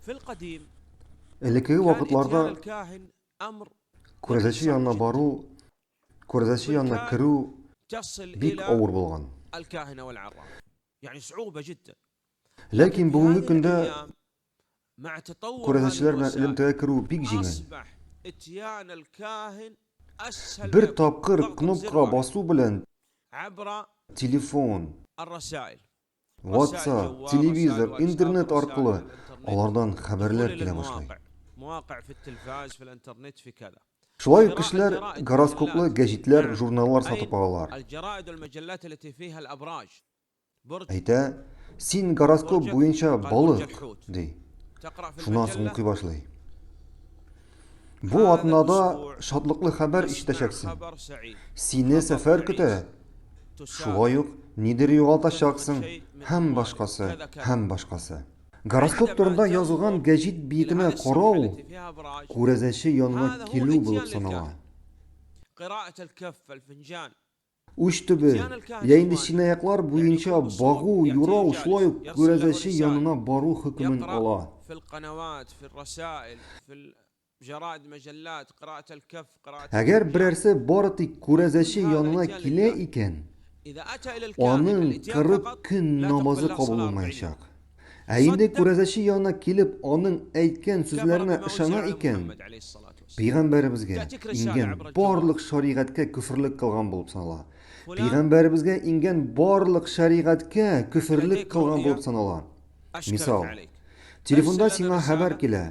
Элеккеге вакытларда күрәзәче янына бару, күрәзәче янына керү бик авыр булган. Ләкин бүгенге көндә күрәзәчеләр белән элемтәгә керү бик җиңел. Бер тапкыр кнопкага басу белән телефон, WhatsApp, телевизор, интернет аркылы алардан хәбәрләр килә башлый. Шулай ук кешеләр гороскоплы гәҗитләр, журналлар сатып алалар. Әйтә, син гороскоп буенча балык, ди. Шуннан соң укый башлый. Бу атнада шатлыклы хәбәр ишетәчәксең. Сине сәфәр көтә. Шулай ук нидер югалтачаксың һәм башкасы, һәм башкасы. Гороскоп турында язылган гәҗит биетенә карау күрәзәче янына килү булып санала. Уч төбе, я инде чынаяклар буенча багу, юрау шулай ук күрәзәче янына бару хөкемен ала. Әгәр берәрсе бары тик күрәзәче янына килә икән, аның 40 көн намазы кабул булмаячак. Ә инде күрәзәче янына килеп, аның әйткән сүзләренә ышана икән, пәйгамбәребезгә иңгән барлык шәригатькә көферлек кылган булып санала. Пәйгамбәребезгә иңгән барлык шәригатькә көферлек кылган булып санала. Мисал, телефонда сиңа хәбәр килә,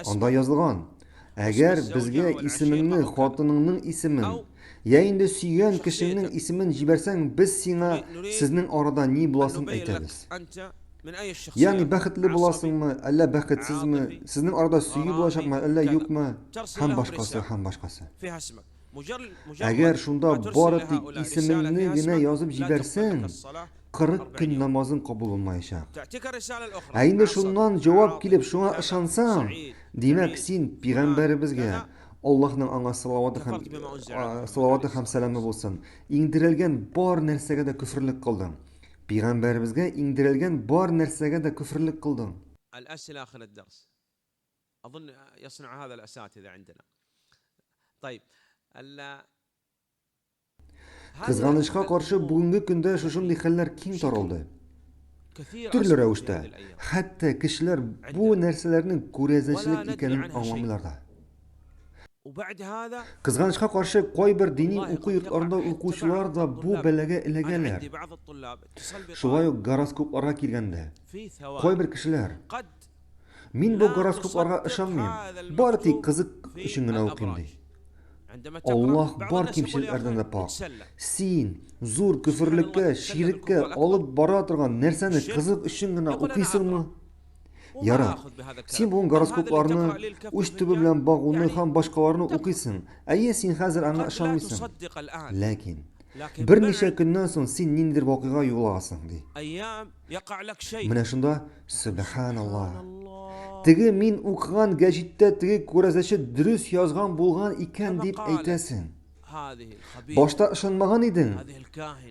анда язылган, Әгәр безгә исемеңне, хатыныңның исемен, я инде сөйгән кешеңнең исемен җибәрсәң, без сиңа сезнең арада ни буласын әйтәбез. Ягъни бәхетле буласыңмы, әллә бәхетсезме, сезнең арада сөю булачакмы, әллә юкмы, һәм башкасы, һәм башкасы. Әгәр шунда бары тик исемеңне генә язып җибәрсәң, 40 көн намазың кабул булмаячак. Ә инде шуннан җавап килеп, шуңа ышансаң, димәк, син пәйгамбәребезгә, Аллаһның аңа салаваты һәм салаваты һәм сәламе булсын, иңдерелгән бар нәрсәгә дә көферлек кылдың. Пәйгамбәребезгә иңдерелгән бар нәрсәгә дә көферлек кылдың. Кызганычка каршы, бүгенге көндә шушындый хәлләр киң таралды. Төрле рәвештә. Хәтта кешеләр бу нәрсәләрнең күрәзәчелек икәнен аңламыйлар да. Кызганычка каршы, кайбер дини уку йортларында укучылар да бу бәлагә эләгәләр. Шулай ук гороскопларга килгәндә, кайбер кешеләр, Мин бу гороскопларга ышанмыйм, бары тик кызык өчен генә укыйм, ди. Аллаһ бар кимчелекләрдән дә пакь. Син зур көферлеккә, ширеккә алып бара торган нәрсәне кызык өчен генә укыйсыңмы? Ярар. Син бүген гороскопларны, уч төбе белән багуны һәм башкаларны укыйсың. Әйе, син хәзер аңа ышанмыйсың. Ләкин берничә көннән соң син ниндидер вакыйга юлыгасың, ди. Менә шунда Сөбханаллаһ. Теге мин укыган гәҗиттә теге күрәзәче дөрес язган булган икән дип әйтәсең. Башта ышанмаган идең.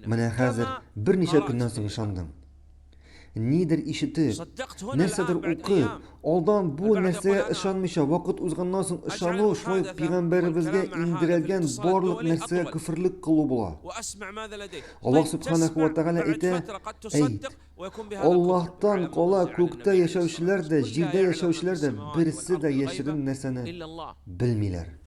Менә хәзер берничә көннән соң ышандың. Нидер ишетеп, нәрсәдер укып, алдан бу нәрсәгә ышанмыйча, вакыт узганнан соң ышану шулай ук пәйгамбәребезгә иңдерелгән барлык нәрсәгә көферлек кылу була. Аллаһ Субханаһу ва Тәгалә әйтә, әйт, Аллаһтан кала күктә яшәүчеләр дә, җирдә яшәүчеләр дә берсе дә яшерен нәрсәне белмиләр.